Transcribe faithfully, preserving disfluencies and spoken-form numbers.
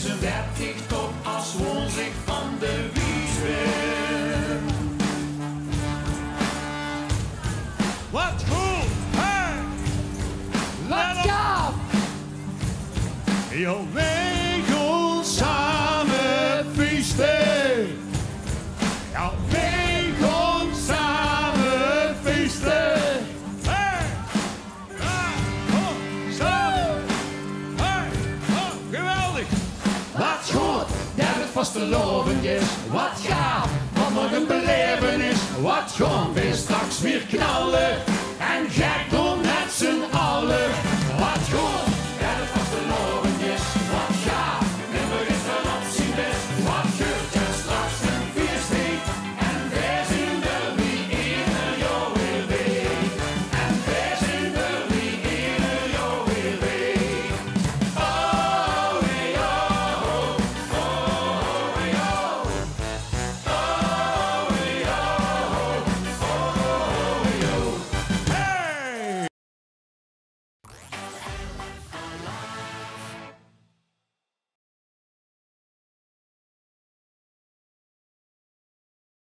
Ze werd dich top as woonsdig van de wies weer. Wat goed! Hey! Wat gaaf! Jao, weej gaon same fieste. Jao, weej gaon same fieste. Hey! Hey! Ho! Zo! Hey! Ho! Geweldig! Wat good det het vastelaovend is. Wat gaaf, wat nog ein belaevenis. Wat gaon weej straks weer knalle en gek